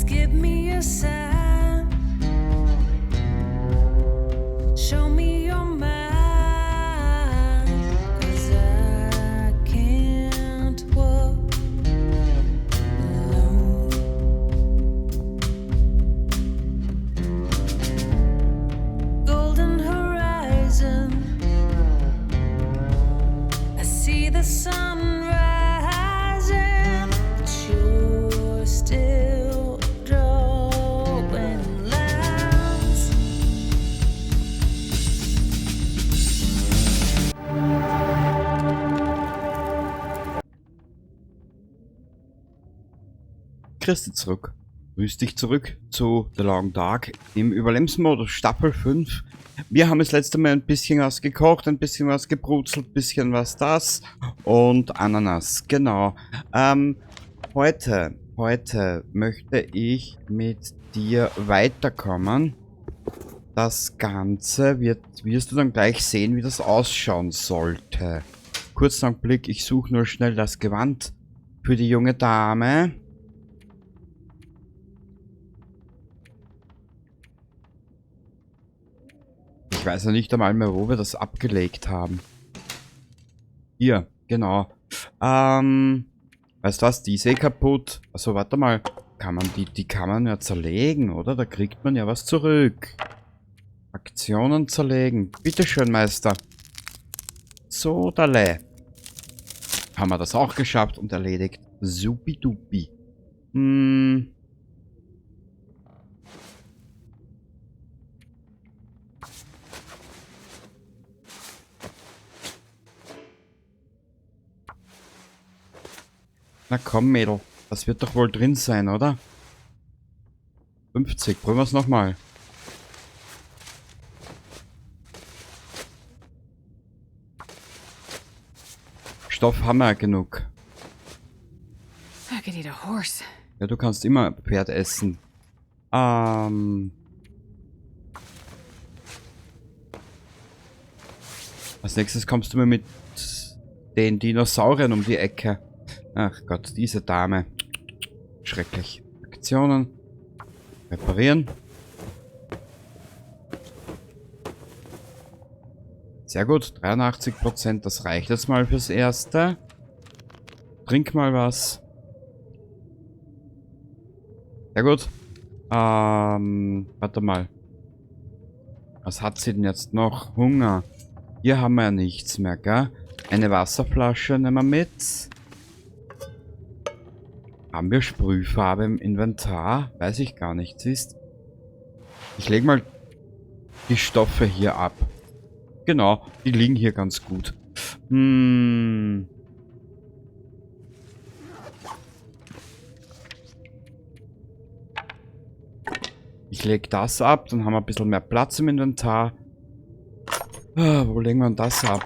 Please give me a sign. Show me your mind. 'Cause I can't walk alone. Golden horizon. I see the sun rising, but you're still drawing lines. Christi zurück. Grüß dich zurück zu The Long Dark im Überlebensmodus Staffel 5. Wir haben das letzte Mal ein bisschen was gekocht, ein bisschen was gebrutzelt, ein bisschen was das und Ananas, genau. Heute möchte ich mit dir weiterkommen. Das Ganze wirst du dann gleich sehen, wie das ausschauen sollte. Kurzen Augenblick, ich suche nur schnell das Gewand für die junge Dame. Ich weiß ja nicht einmal mehr, wo wir das abgelegt haben. Hier, genau. Weißt du was, die ist eh kaputt. Also warte mal, die kann man ja zerlegen, oder? Da kriegt man ja was zurück. Aktionen zerlegen. Bitteschön, Meister. So, dale. Haben wir das auch geschafft und erledigt. Supidupi. Na komm, Mädel. Das wird doch wohl drin sein, oder? 50. Probieren wir's nochmal. Stoff haben wir ja genug. I could eat a horse. Ja, du kannst immer Pferd essen. Als nächstes kommst du mir mit den Dinosauriern um die Ecke. Ach Gott, diese Dame. Schrecklich. Aktionen. Reparieren. Sehr gut, 83%. Das reicht jetzt mal fürs Erste. Trink mal was. Sehr gut. Warte mal. Was hat sie denn jetzt noch? Hunger. Hier haben wir ja nichts mehr, gell? Eine Wasserflasche nehmen wir mit. Haben wir Sprühfarbe im Inventar? Weiß ich gar nicht, siehst? Ich leg mal die Stoffe hier ab. Genau, die liegen hier ganz gut. Ich leg das ab, dann haben wir ein bisschen mehr Platz im Inventar. Ah, wo legen wir denn das ab?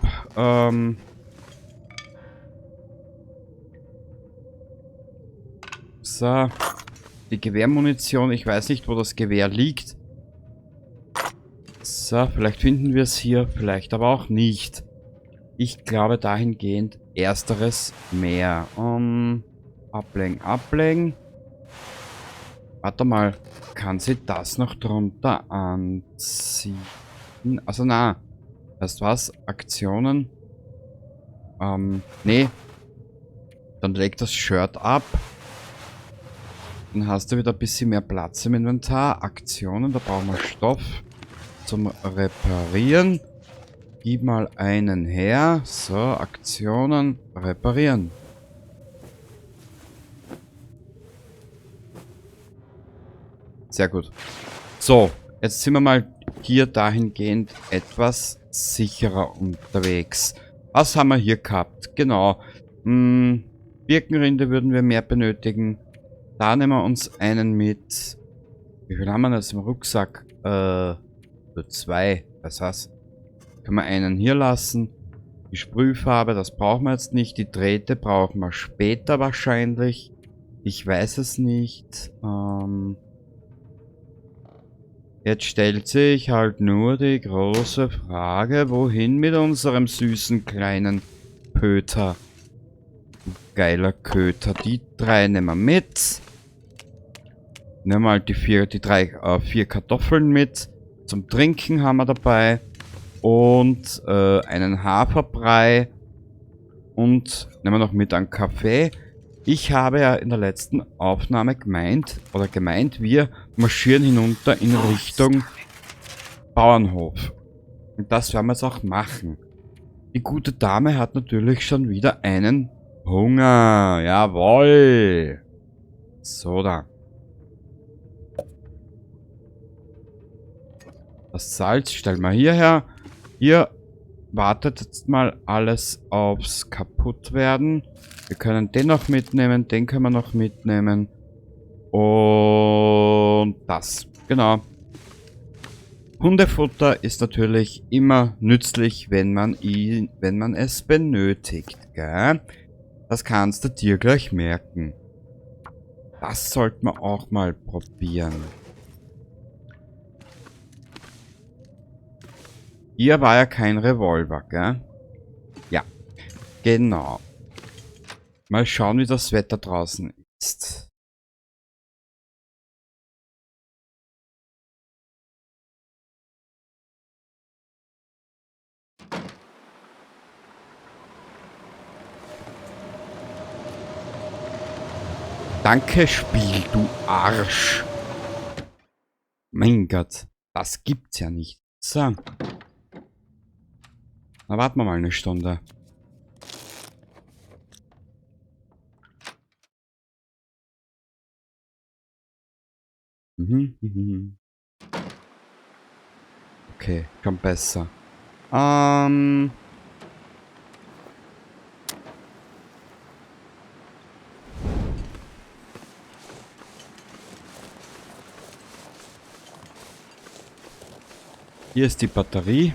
So. Die Gewehrmunition. Ich weiß nicht, wo das Gewehr liegt. So, vielleicht finden wir es hier, vielleicht aber auch nicht. Ich glaube dahingehend ersteres mehr. Ablegen, ablegen. Warte mal, kann sie das noch drunter anziehen? Also na, weißt du was? Aktionen? Nee. Dann leg das Shirt ab. Dann hast du wieder ein bisschen mehr Platz im Inventar. Aktionen, da brauchen wir Stoff zum Reparieren. Gib mal einen her. So, Aktionen, reparieren. Sehr gut. So, jetzt sind wir mal hier dahingehend etwas sicherer unterwegs. Was haben wir hier gehabt? Genau. Birkenrinde würden wir mehr benötigen. Da nehmen wir uns einen mit. Wie viel haben wir denn jetzt im Rucksack? Nur 2. Was heißt? Können wir einen hier lassen. Die Sprühfarbe, das brauchen wir jetzt nicht. Die Drähte brauchen wir später wahrscheinlich. Ich weiß es nicht. Jetzt stellt sich halt nur die große Frage, wohin mit unserem süßen kleinen Pöter? Du geiler Köter. Die 3 nehmen wir mit. Nehmen wir halt die vier, die drei, vier Kartoffeln mit. Zum Trinken haben wir dabei. Und einen Haferbrei. Und nehmen wir noch mit einen Kaffee. Ich habe ja in der letzten Aufnahme gemeint, wir marschieren hinunter in Richtung Bauernhof. Und das werden wir jetzt auch machen. Die gute Dame hat natürlich schon wieder einen Hunger. Jawohl. So da. Das Salz stellen wir hierher. Hier wartet jetzt mal alles aufs Kaputtwerden. Wir können den noch mitnehmen, den können wir noch mitnehmen. Und das, genau. Hundefutter ist natürlich immer nützlich, wenn man es benötigt, gell? Das kannst du dir gleich merken. Das sollte man auch mal probieren. Hier war ja kein Revolver, gell? Ja, genau. Mal schauen, wie das Wetter draußen ist. Danke, Spiel, du Arsch. Mein Gott, das gibt's ja nicht. So. Na, warten wir mal eine Stunde. Okay, schon besser. Hier ist die Batterie.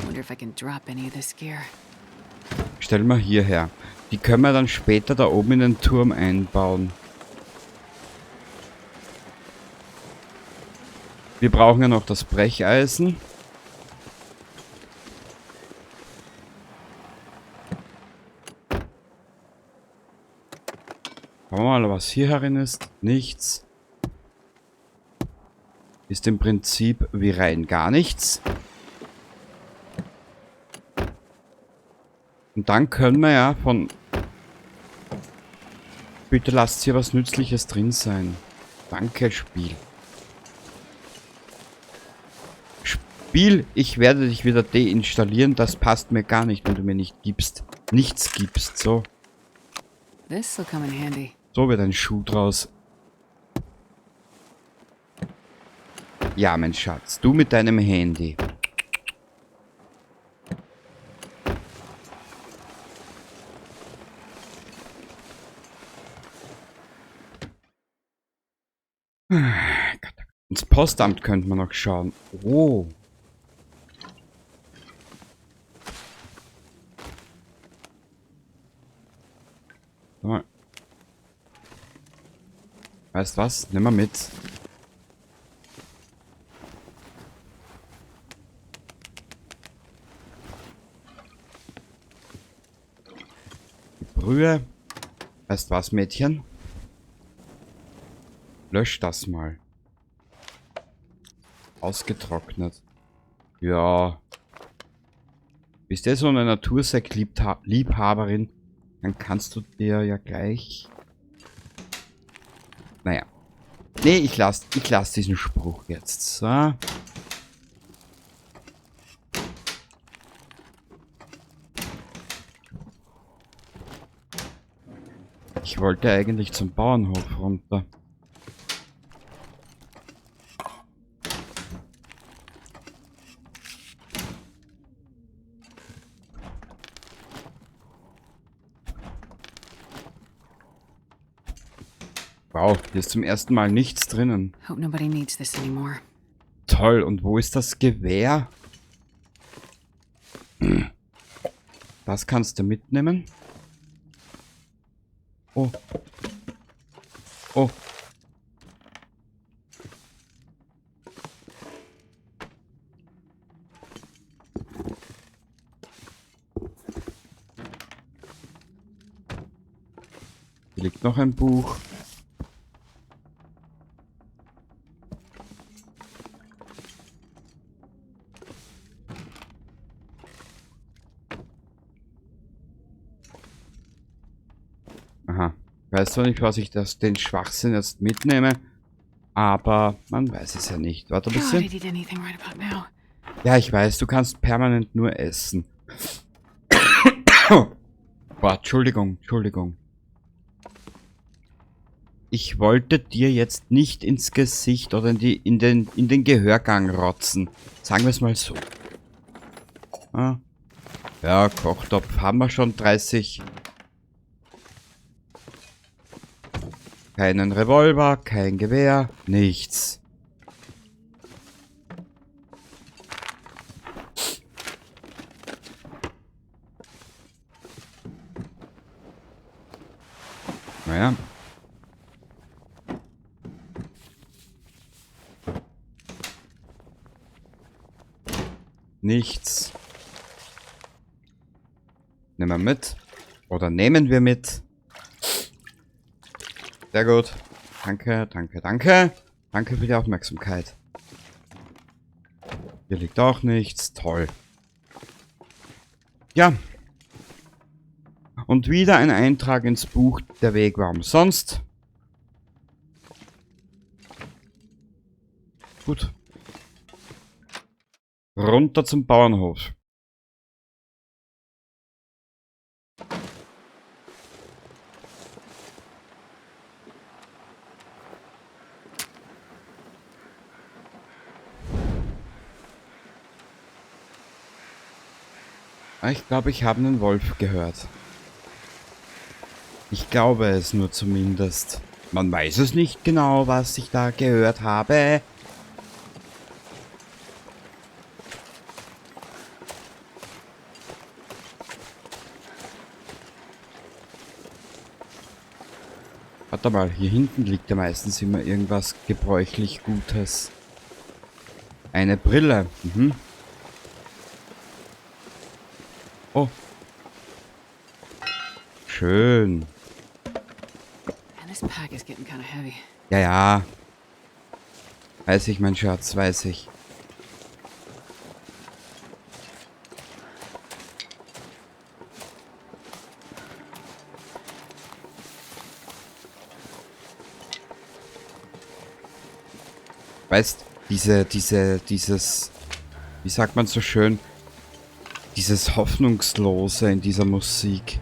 Wonder if I can drop any of this gear. Stellen wir hierher. Die können wir dann später da oben in den Turm einbauen. Wir brauchen ja noch das Brecheisen. Schauen wir mal, was hier herin ist. Nichts. Ist im Prinzip wie rein gar nichts. Und dann können wir ja von... Bitte lasst hier was Nützliches drin sein. Danke, Spiel. Spiel, ich werde dich wieder deinstallieren. Das passt mir gar nicht, wenn du mir nicht gibst. Nichts gibst, so. This'll come in handy. So wird ein Schuh draus. Ja, mein Schatz, du mit deinem Handy. Ins Postamt könnte man noch schauen. Oh. Warte mal. Weißt was? Nimm mal mit. Die Brühe. Weißt was, Mädchen? Lösch das mal. Ausgetrocknet. Ja. Bist du so eine Natursekt-Liebhaberin? Dann kannst du dir ja gleich... Naja. Nee, ich lass diesen Spruch jetzt. So. Ich wollte eigentlich zum Bauernhof runter. Wow, hier ist zum ersten Mal nichts drinnen. Hope nobody needs this anymore. Toll, und wo ist das Gewehr? Das kannst du mitnehmen. Oh. Oh. Hier liegt noch ein Buch. Ich weiß zwar nicht, was ich den Schwachsinn jetzt mitnehme, aber man weiß es ja nicht. Warte ein God, bisschen. I'd eat anything right about now. Ja, ich weiß, du kannst permanent nur essen. Boah, Entschuldigung, Entschuldigung. Ich wollte dir jetzt nicht ins Gesicht oder in den Gehörgang rotzen. Sagen wir es mal so. Ah. Ja, Kochtopf haben wir schon 30. Keinen Revolver, kein Gewehr, nichts. Naja. Nichts. Nehmen wir mit. Oder nehmen wir mit. Sehr gut. Danke, danke, danke. Danke für die Aufmerksamkeit. Hier liegt auch nichts. Toll. Ja. Und wieder ein Eintrag ins Buch. Der Weg war umsonst. Gut. Runter zum Bauernhof. Ich glaube, ich habe einen Wolf gehört. Ich glaube es nur zumindest. Man weiß es nicht genau, was ich da gehört habe. Warte mal, hier hinten liegt ja meistens immer irgendwas gebräuchlich Gutes. Eine Brille. Mhm. Oh. Schön. Man, this pack is getting kind of heavy. Ja, ja. Weiß ich, mein Schatz, weiß ich. Weißt, dieses, wie sagt man so schön, dieses Hoffnungslose in dieser Musik.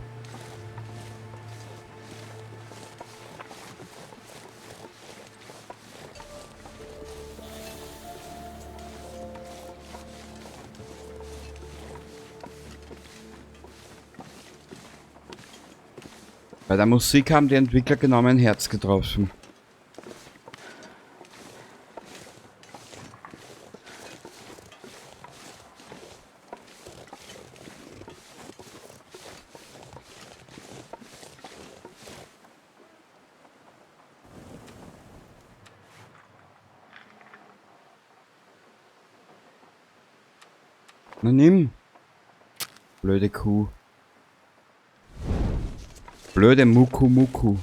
Bei der Musik haben die Entwickler genau mein Herz getroffen. Na nimm. Blöde Kuh. Blöde Muku Muku.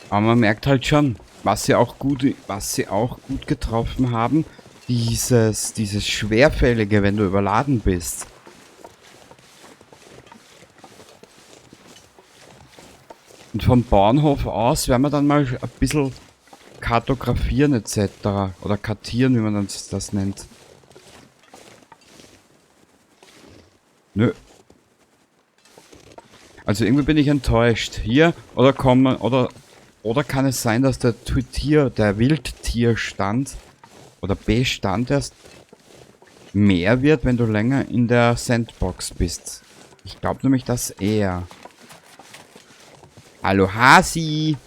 Aber man merkt halt schon, was sie auch gut getroffen haben, dieses Schwerfällige, wenn du überladen bist. Und vom Bauernhof aus werden wir dann mal ein bisschen kartografieren et cetera. Oder kartieren, wie man das nennt. Nö. Also irgendwie bin ich enttäuscht. Hier, oder kommen, oder kann es sein, dass der Wildtierstand oder Bestand erst mehr wird, wenn du länger in der Sandbox bist? Ich glaub nämlich, dass eher. Hallo Hasi!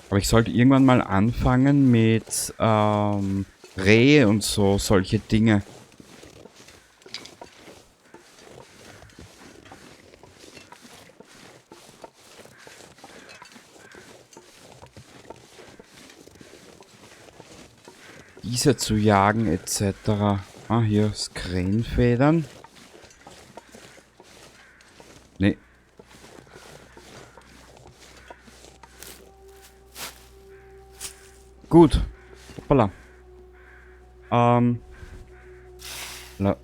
Aber ich sollte irgendwann mal anfangen mit Rehe und so, solche Dinge. Diese zu jagen et cetera. Ah, hier ist Krähenfedern. Nee. Gut. Hoppala.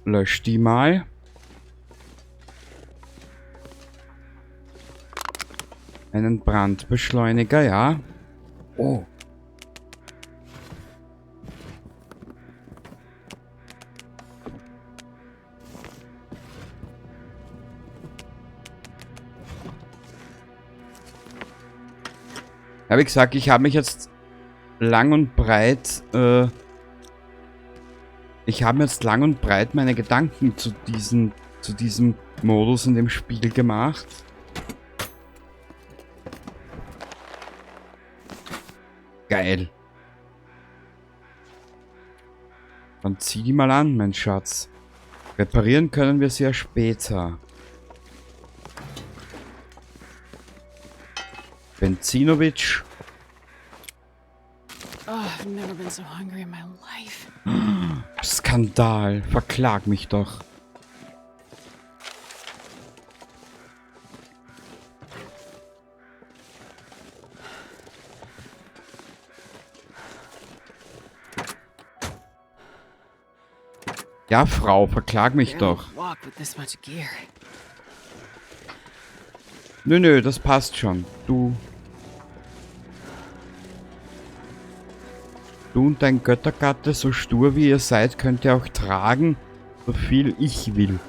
Lösch die mal. Einen Brandbeschleuniger, ja. Oh. Ja, wie gesagt, ich habe mich jetzt lang und breit, ich habe mir jetzt lang und breit meine Gedanken zu diesem Modus in dem Spiel gemacht. Geil. Dann zieh die mal an, mein Schatz. Reparieren können wir sie ja später. Benzinovic. Oh, I've never been so hungry in my life. Skandal. Verklag mich doch. Ja, Frau, verklag mich Barely doch. walk with this much gear. Nö, nö, das passt schon. Du. Du und dein Göttergatte, so stur wie ihr seid, könnt ihr auch tragen, so viel ich will.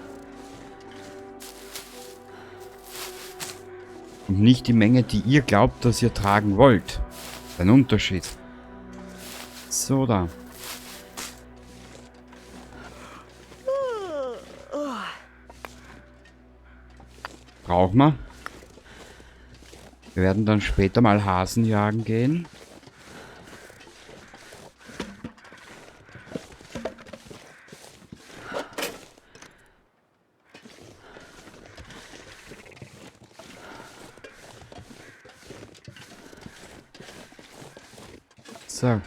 Und nicht die Menge, die ihr glaubt, dass ihr tragen wollt. Ein Unterschied. So, da. Brauchen wir. Wir werden dann später mal Hasen jagen gehen. So.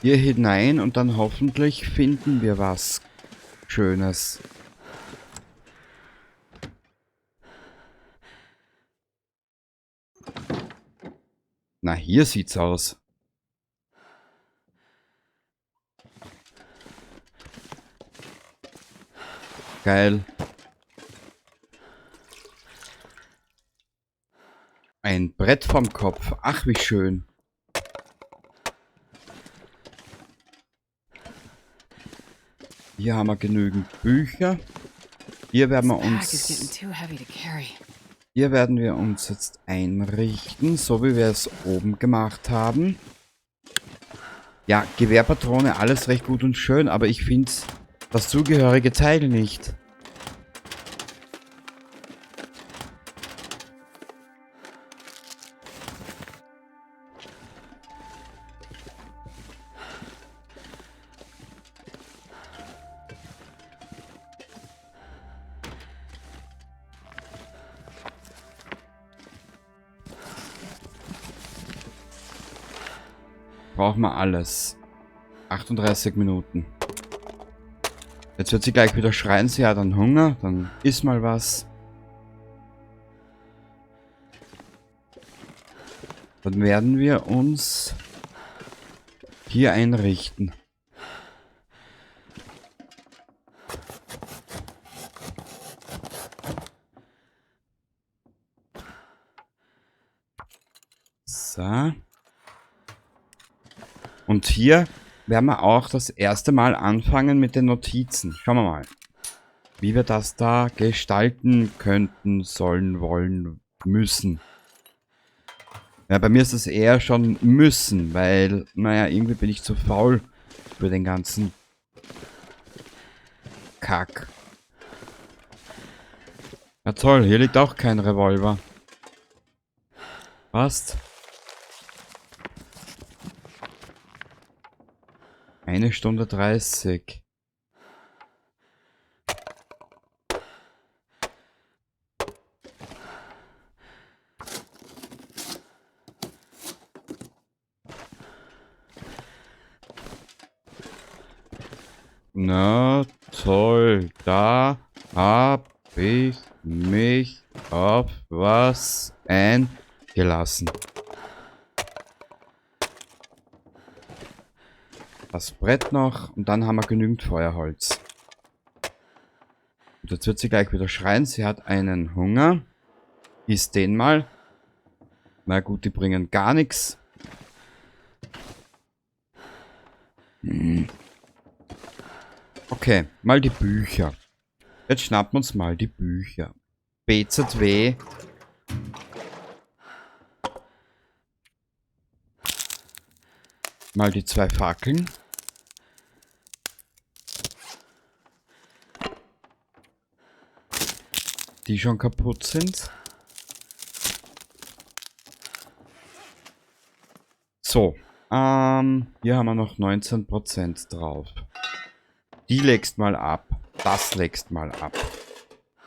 Hier hinein und dann hoffentlich finden wir was Schönes. Na, hier sieht's aus. Geil. Ein Brett vorm Kopf. Ach, wie schön. Hier haben wir genügend Bücher. Hier werden wir This pack is uns getting too heavy to carry. Hier werden wir uns jetzt einrichten, so wie wir es oben gemacht haben. Ja, Gewehrpatrone, alles recht gut und schön, aber ich find das zugehörige Teil nicht. Brauchen wir alles. 38 Minuten. Jetzt wird sie gleich wieder schreien, sie hat einen Hunger. Dann iss mal was. Dann werden wir uns hier einrichten. So. Und hier werden wir auch das erste Mal anfangen mit den Notizen. Schauen wir mal, wie wir das da gestalten könnten, sollen, wollen, müssen. Ja, bei mir ist es eher schon müssen, weil, naja, irgendwie bin ich zu faul für den ganzen Kack. Na toll, hier liegt auch kein Revolver. Passt. 1 Stunde 30. Na toll, da hab ich mich auf was eingelassen. Das Brett noch. Und dann haben wir genügend Feuerholz. Und jetzt wird sie gleich wieder schreien. Sie hat einen Hunger. Iss den mal. Na gut, die bringen gar nichts. Okay, mal die Bücher. Jetzt schnappen wir uns mal die Bücher. BZW. Mal die 2 Fackeln. Die schon kaputt sind. So. Hier haben wir noch 19% drauf. Die legst mal ab. Das legst mal ab.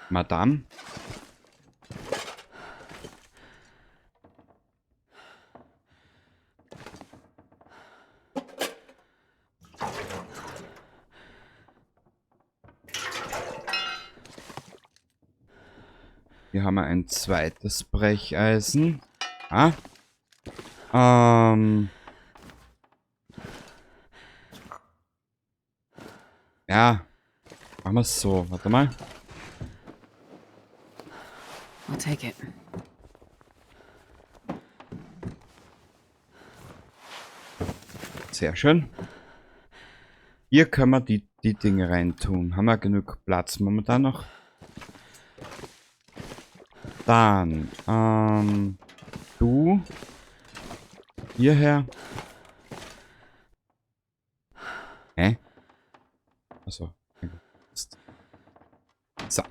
Madame. Hier haben wir ein zweites Brecheisen. Ah. Ja. Machen wir's so. Warte mal. I'll take it. Sehr schön. Hier können wir die Dinge reintun. Haben wir genug Platz momentan noch? Dann, du hierher. Hä? Achso. So. I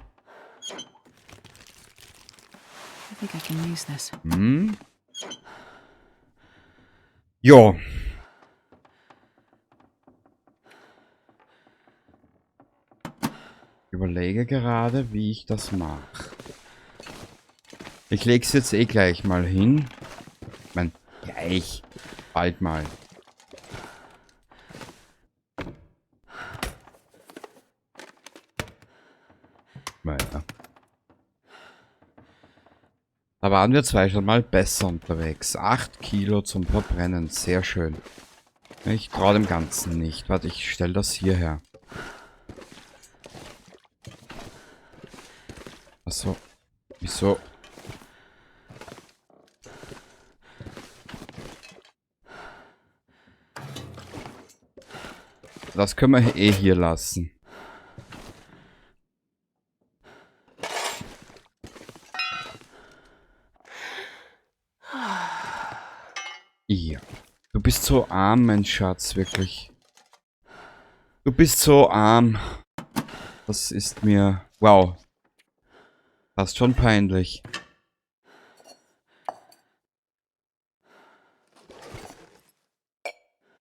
think I can use this. Jo. Ich überlege gerade, wie ich das mache. Ich leg's jetzt eh gleich mal hin. Ich mein, gleich. Bald mal. Naja. Da waren wir zwei schon mal besser unterwegs. 8 Kilo zum Verbrennen. Sehr schön. Ich trau dem Ganzen nicht. Warte, ich stell das hierher. Achso. Wieso? Das können wir eh hier lassen. Ja. Du bist so arm, mein Schatz, wirklich. Du bist so arm. Das ist mir... Wow. Fast schon peinlich.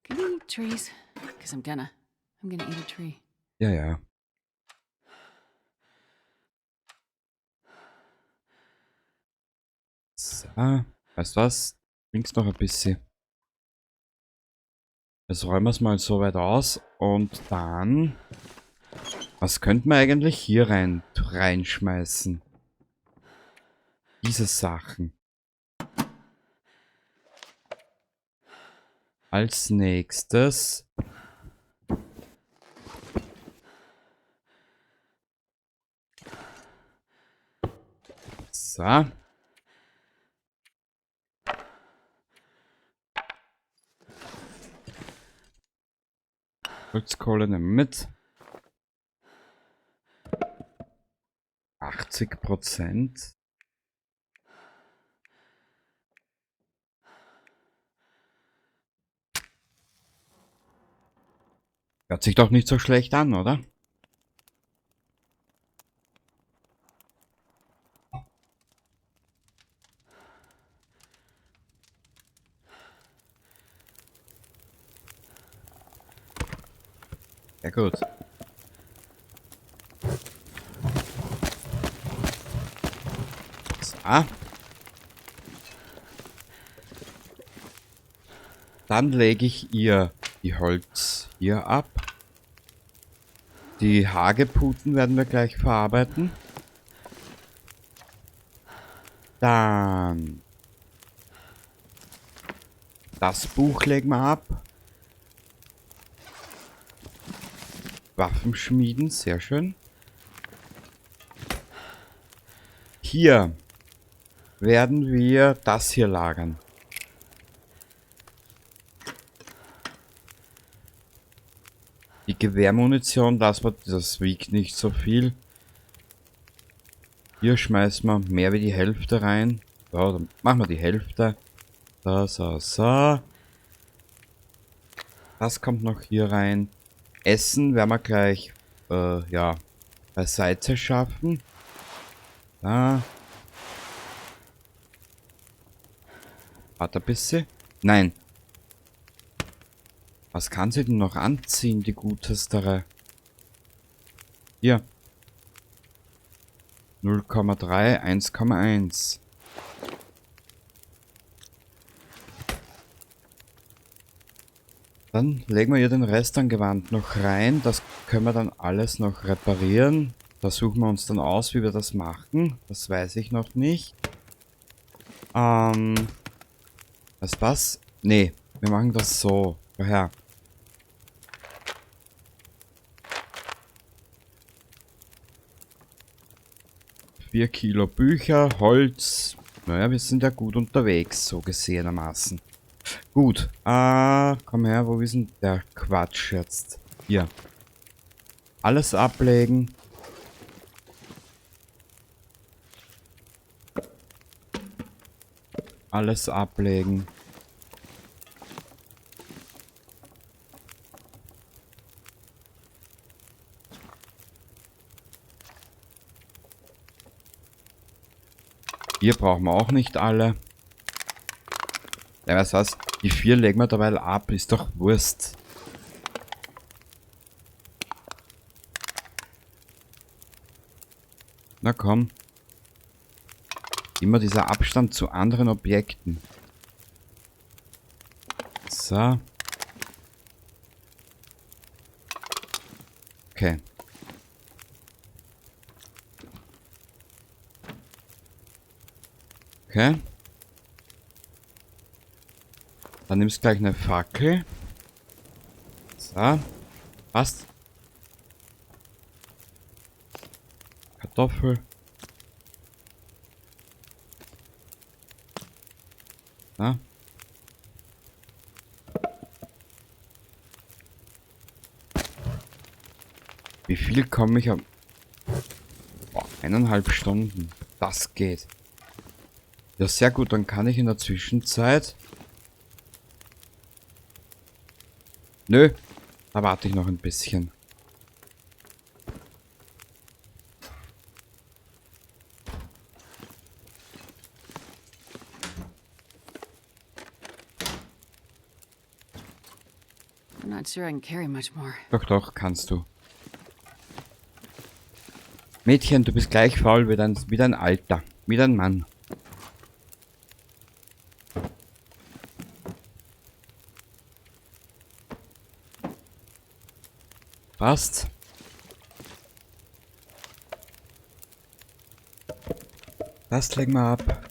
Can you eat trees? Because I'm gonna eat a tree. Ja, ja. So. Weißt du was? Links noch ein bisschen. Jetzt räumen wir's mal so weit aus. Und dann... Was könnten wir eigentlich hier reinschmeißen? Diese Sachen. Als nächstes... So. Holzkohle nehmen wir mit. 80%. Hört sich doch nicht so schlecht an, oder? Ja gut. So. Dann lege ich ihr die Holz hier ab. Die Hagebutten werden wir gleich verarbeiten. Dann das Buch legen wir ab. Waffen schmieden, sehr schön. Hier werden wir das hier lagern. Die Gewehrmunition, das wiegt nicht so viel. Hier schmeißen wir mehr wie die Hälfte rein. So, dann machen wir die Hälfte. So, so, so. Das kommt noch hier rein. Essen werden wir gleich, ja, beiseite schaffen. Da. Warte ein bisschen. Nein. Was kann sie denn noch anziehen, die Gutestere? Hier. 0,3, 1,1. Dann legen wir ihr den Rest an Gewand noch rein. Das können wir dann alles noch reparieren. Da suchen wir uns dann aus, wie wir das machen. Das weiß ich noch nicht. Was das? Nee, wir machen das so. Woher? 4 Kilo Bücher, Holz. Naja, wir sind ja gut unterwegs, so gesehenermaßen. Gut, komm her, wo ist denn der Quatsch jetzt? Hier. Alles ablegen. Alles ablegen. Hier brauchen wir auch nicht alle. Ja, weißt du was? Die 4 legen wir derweil ab. Ist doch Wurst. Na komm. Immer dieser Abstand zu anderen Objekten. So. Okay. Okay. Dann nimmst du gleich eine Fackel. So. Passt. Kartoffel. Na? Wie viel komme ich am... Boah, 1,5 Stunden. Das geht. Ja, sehr gut. Dann kann ich in der Zwischenzeit... Nö, da warte ich noch ein bisschen. I'm not sure I can carry much more. Doch, doch, kannst du. Mädchen, du bist gleich faul wie dein Alter, wie dein Mann. Passt. Das legen wir ab.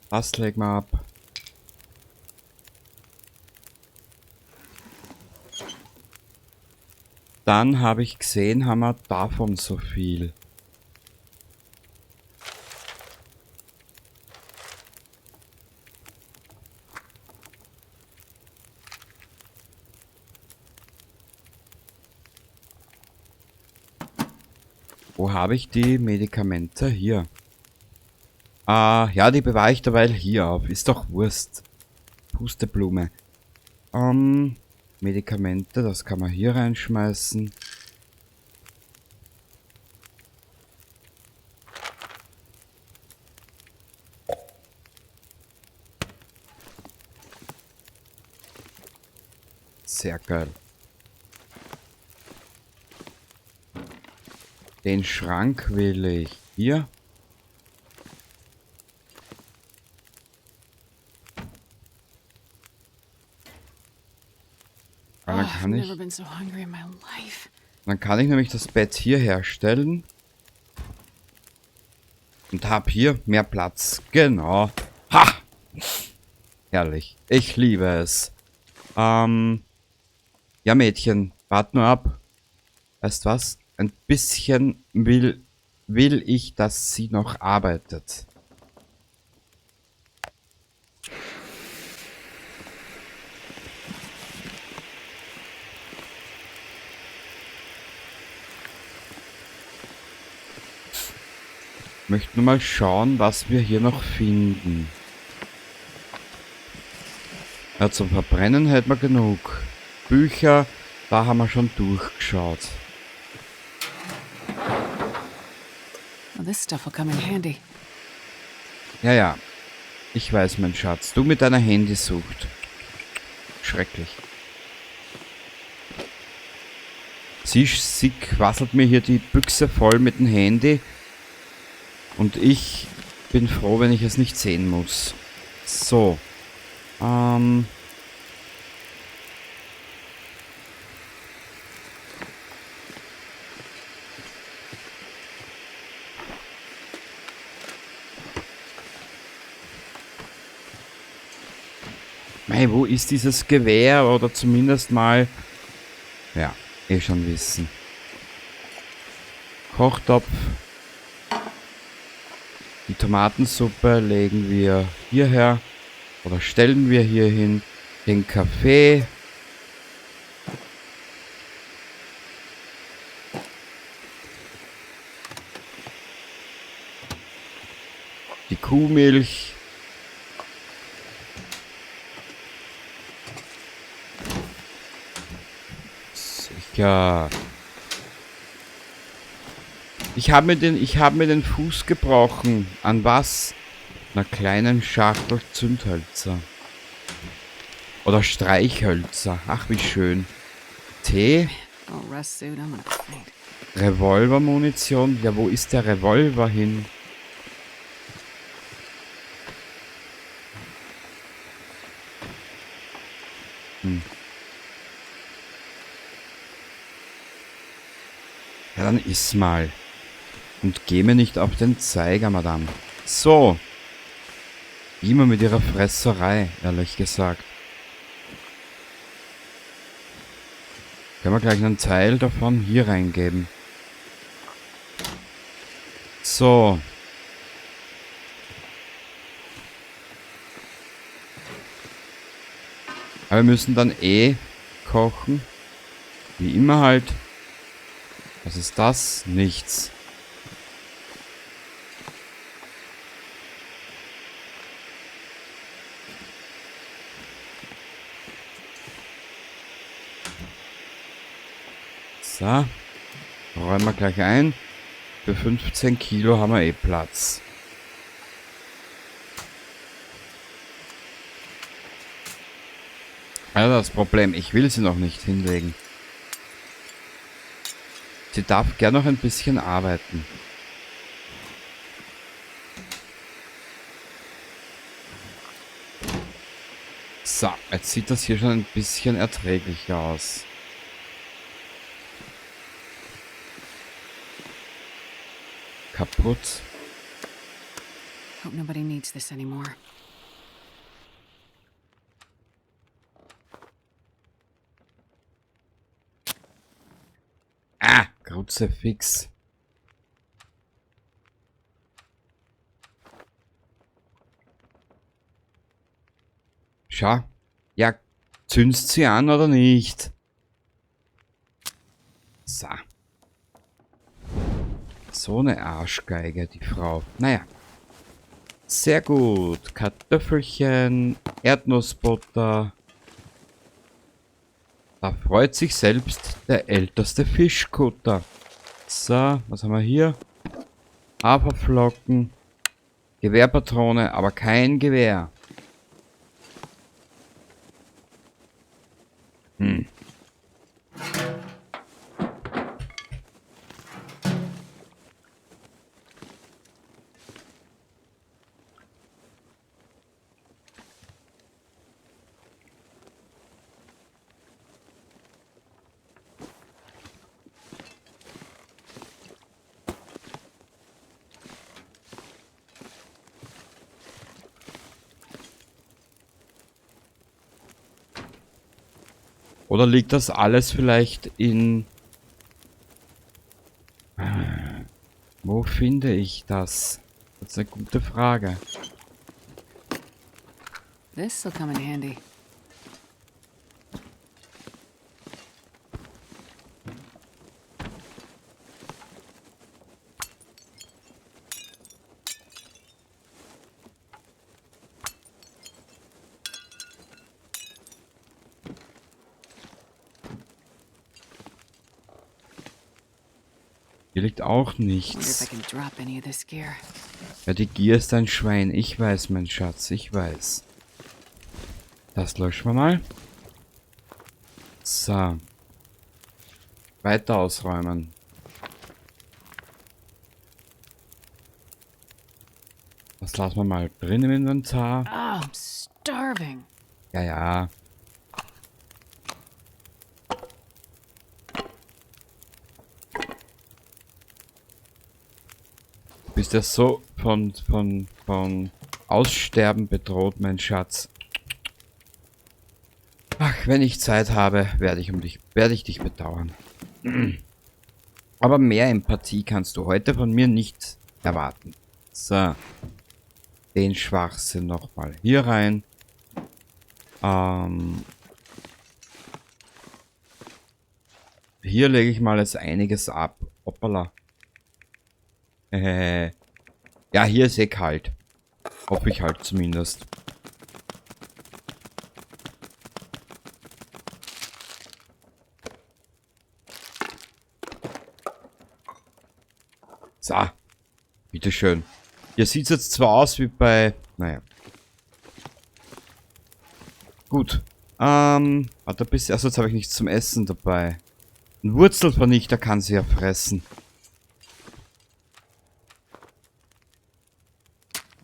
Das legen wir ab. Dann habe ich gesehen, haben wir davon so viel. Wo habe ich die Medikamente? Hier. Ah, ja, die bewahre ich derweil hier auf. Ist doch Wurst. Pusteblume. Medikamente, das kann man hier reinschmeißen. Sehr geil. Den Schrank will ich hier. Weil dann Oh, kann I've ich never been so hungry in my life. Dann kann ich nämlich das Bett hier herstellen. Und hab hier mehr Platz. Genau. Ha! Herrlich. Ich liebe es. Ja, Mädchen, wart nur ab. Weißt was? Ein bisschen will ich, dass sie noch arbeitet. Ich möchte nur mal schauen, was wir hier noch finden. Ja, zum Verbrennen hätten wir genug. Bücher, da haben wir schon durchgeschaut. Well, this stuff will come in handy. Ja, ja. Ich weiß, mein Schatz. Du mit deiner Handysucht. Schrecklich. Sie quasselt mir hier die Büchse voll mit dem Handy. Und ich bin froh, wenn ich es nicht sehen muss. So. Mei, wo ist dieses Gewehr? Oder zumindest mal... Ja, eh schon wissen. Kochtopf. Die Tomatensuppe legen wir hierher. Oder stellen wir hier hin. Den Kaffee. Die Kuhmilch. Sicher. Ich habe mir den Fuß gebrochen. An was? Einer kleinen Schachtel Zündhölzer. Oder Streichhölzer. Ach, wie schön. Tee. Revolvermunition. Ja, wo ist der Revolver hin? Hm. Ja, dann iss mal. Und geh mir nicht auf den Zeiger, Madame. So. Immer mit ihrer Fresserei, ehrlich gesagt. Können wir gleich einen Teil davon hier reingeben. So. Aber wir müssen dann eh kochen. Wie immer halt. Was ist das? Nichts. So. Räumen wir gleich ein. Für 15 Kilo haben wir eh Platz. Also das Problem, ich will sie noch nicht hinlegen. Sie darf gern noch ein bisschen arbeiten. So, jetzt sieht das hier schon ein bisschen erträglicher aus. Kaputt. Hope nobody needs this anymore. Ah, Kruzifix. Schau. Ja, zündest sie an oder nicht? So. So eine Arschgeige, die Frau. Naja. Sehr gut. Kartoffelchen, Erdnussbutter. Da freut sich selbst der älteste Fischkutter. So, was haben wir hier? Haferflocken. Gewehrpatrone, aber kein Gewehr. Hm. Oder liegt das alles vielleicht in... Wo finde ich das? Das ist eine gute Frage. This will come in handy. Hier liegt auch Wonder if I nichts. can drop any of this gear. Ja, die Gier ist ein Schwein. Ich weiß, mein Schatz, ich weiß. Das löschen wir mal. So. Weiter ausräumen. Das lassen wir mal drin im Inventar. Oh, I'm starving. Ja, ja. Du bist ja so von Aussterben bedroht, mein Schatz. Ach, wenn ich Zeit habe, werde ich dich bedauern. Aber mehr Empathie kannst du heute von mir nicht erwarten. So. Den Schwachsinn nochmal hier rein. Hier lege ich mal jetzt einiges ab. Hoppala. Ja, hier ist eh kalt. Hoffe ich halt zumindest. So. Bitteschön. Hier sieht's jetzt zwar aus wie bei... Naja. Gut. Warte ein bisschen. Achso, jetzt habe ich nichts zum Essen dabei. Ein Wurzelvernichter kann sie ja fressen.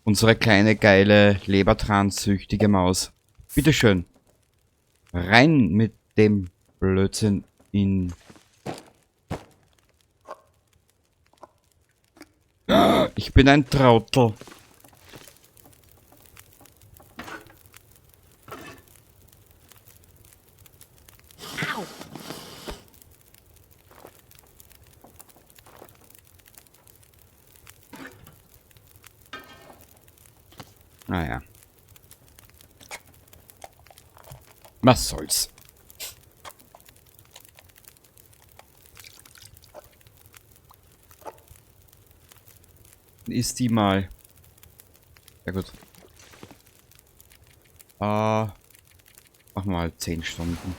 Unsere kleine, geile, lebertransüchtige Maus. Bitteschön. Rein mit dem Blödsinn in... Ich bin ein Trottel. Naja. Was soll's? Ist die mal. Ja gut. Machen wir mal 10 Stunden.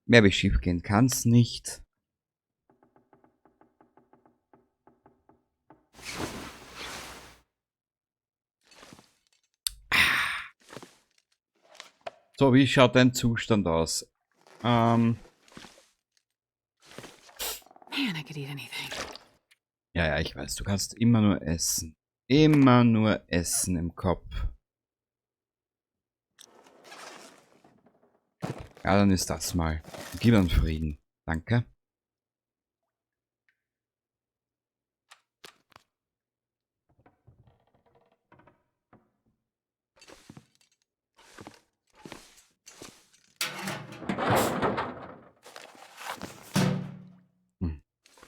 Mehr wie schief gehen kann's nicht. So, wie schaut dein Zustand aus? Man, I could eat anything. Ja, ja, ich weiß, du kannst immer nur essen. Immer nur essen im Kopf. Ja, dann ist das mal. Gib einen Frieden. Danke.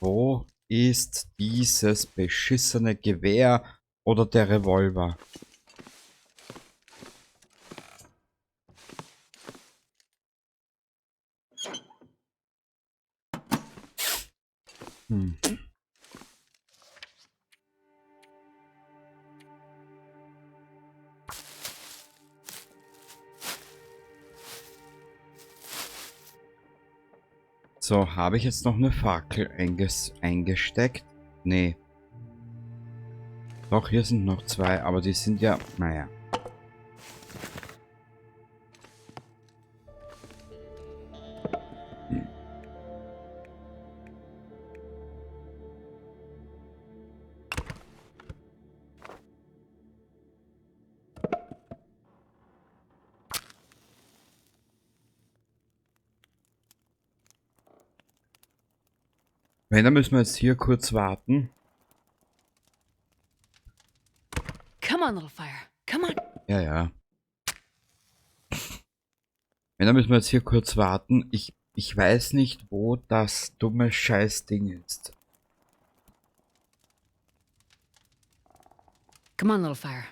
Wo ist dieses beschissene Gewehr oder der Revolver? So, habe ich jetzt noch eine Fackel eingesteckt? Nee. Doch, hier sind noch zwei, aber die sind ja... Naja. Wenn, dann müssen wir jetzt hier kurz warten. Come on, little fire. Come on. Ja, ja. Ja, dann müssen wir jetzt hier kurz warten. Ich weiß nicht, wo das dumme Scheißding ist. Come on, little fire.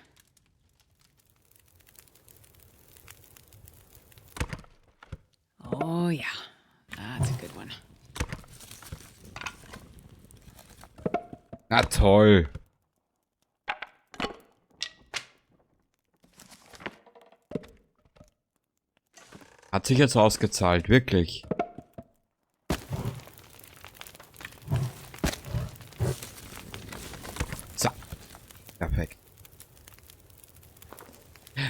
Oh yeah, that's a good one. Na toll. Hat sich jetzt ausgezahlt, wirklich. So. Perfekt.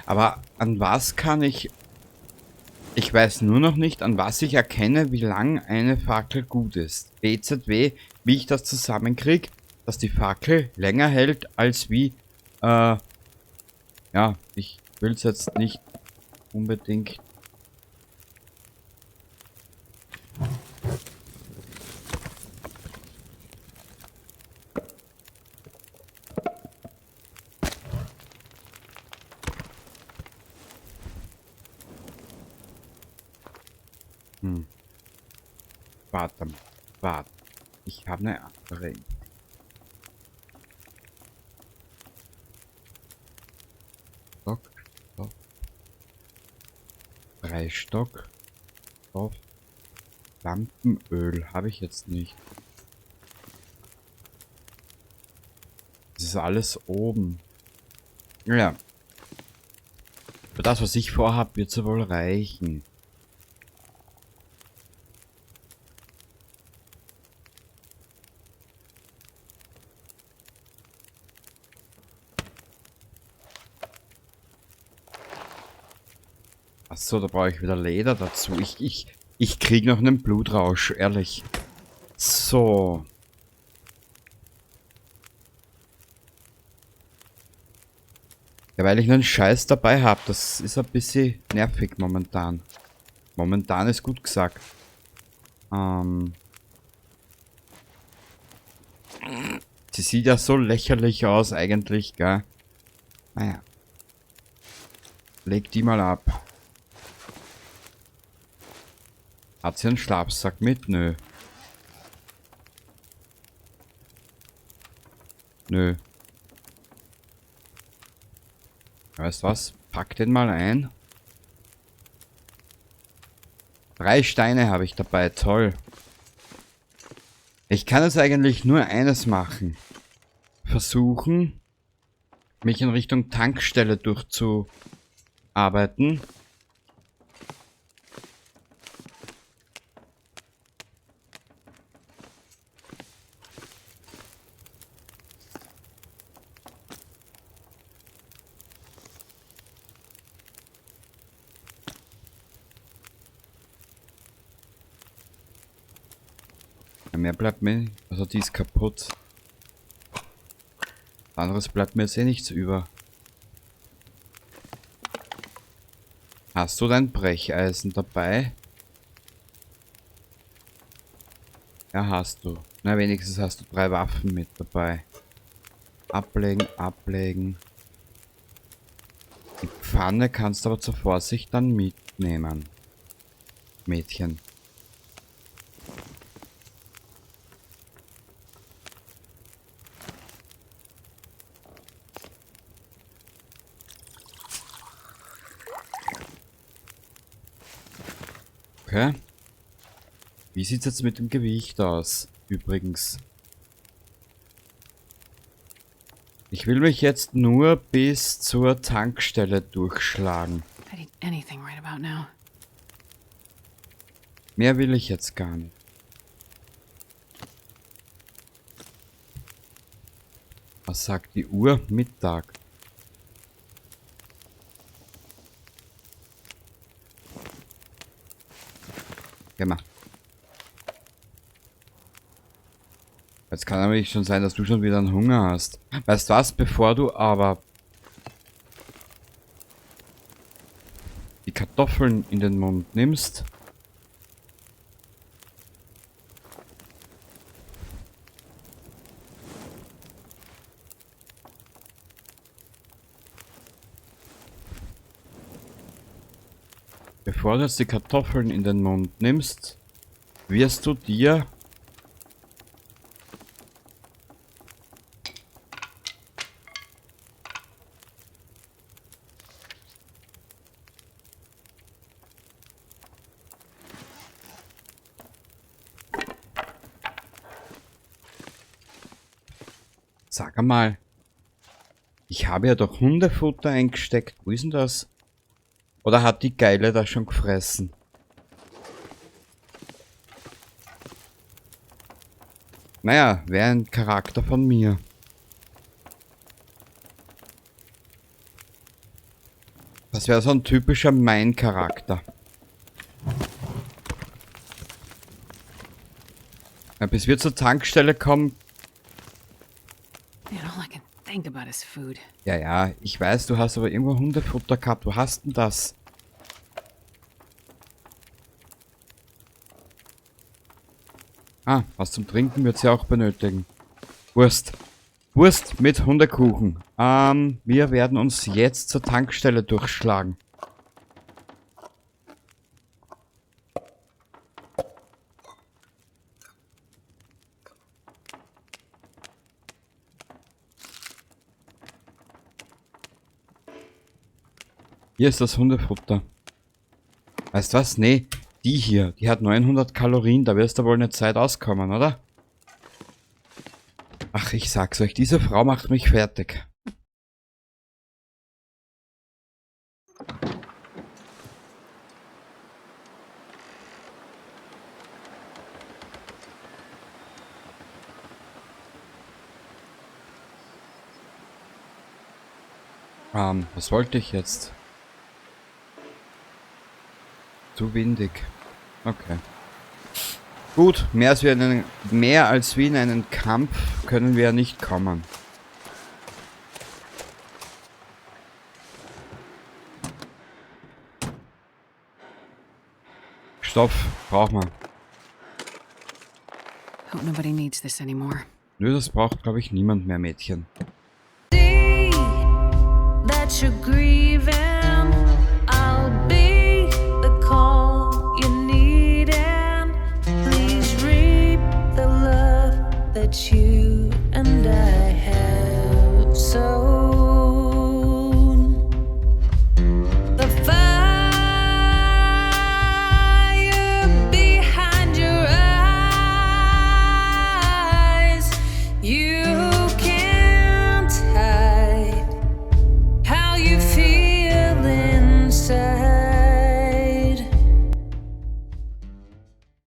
Aber an was kann ich... Ich weiß nur noch nicht, an was ich erkenne, wie lang eine Fackel gut ist. BZW, wie ich das zusammenkrieg, dass die Fackel länger hält, als wie... ja, ich will's jetzt nicht unbedingt... Warte mal, warte. Ich habe eine andere Idee. Stock, Stock. 3 Stock. Stoff. Lampenöl habe ich jetzt nicht. Das ist alles oben. Ja. Für das, was ich vorhab, wird's ja wohl reichen. Achso, da brauche ich wieder Leder dazu. Ich krieg noch einen Blutrausch, ehrlich. So. Ja, weil ich einen Scheiß dabei hab. Das ist ein bisschen nervig momentan. Momentan ist gut gesagt. Sie sieht ja so lächerlich aus eigentlich, gell? Naja. Leg die mal ab. Hat sie einen Schlafsack mit? Nö. Nö. Weißt du was? Pack den mal ein. 3 Steine habe ich dabei. Toll. Ich kann jetzt eigentlich nur eines machen. Versuchen, mich in Richtung Tankstelle durchzuarbeiten. Mehr bleibt mir, also die ist kaputt. Anderes bleibt mir jetzt eh nichts über. Hast du dein Brecheisen dabei? Ja, hast du. Na, wenigstens hast du 3 Waffen mit dabei. Ablegen, ablegen. Die Pfanne kannst du aber zur Vorsicht dann mitnehmen. Mädchen. Okay. Wie sieht's jetzt mit dem Gewicht aus? Übrigens. Ich will mich jetzt nur bis zur Tankstelle durchschlagen. I'd eat anything right about now. Mehr will ich jetzt gar nicht. Was sagt die Uhr? Mittag. Geh mal. Jetzt kann aber nicht schon sein, dass du schon wieder einen Hunger hast. Weißt du was? Bevor du aber die Kartoffeln in den Mund nimmst, Bevor du jetzt die Kartoffeln in den Mund nimmst, wirst du dir Sag einmal, ich habe ja doch Hundefutter eingesteckt. Wo ist denn das? Oder hat die Geile das schon gefressen? Naja, wäre ein Charakter von mir. Das wäre so ein typischer mein Charakter. Ja, bis wir zur Tankstelle kommen. Man, all I can think about is food. Ja, ja, ich weiß, du hast aber irgendwo Hundefutter gehabt. Wo hast denn das? Ah, was zum Trinken wird sie auch benötigen. Wurst. Wurst mit Hundekuchen. Wir werden uns jetzt zur Tankstelle durchschlagen. Hier ist das Hundefutter. Weißt du was? Nee, die hier, die hat 900 Kalorien, da wirst du wohl eine Zeit auskommen, oder? Ach, ich sag's euch, diese Frau macht mich fertig. Was wollte ich jetzt? Zu windig. Okay. Gut, mehr als wie in einen Kampf können wir ja nicht kommen. Stoff braucht man. Hope nobody needs this anymore. Nö, das braucht, glaub ich, niemand mehr, Mädchen. See that you're grieving.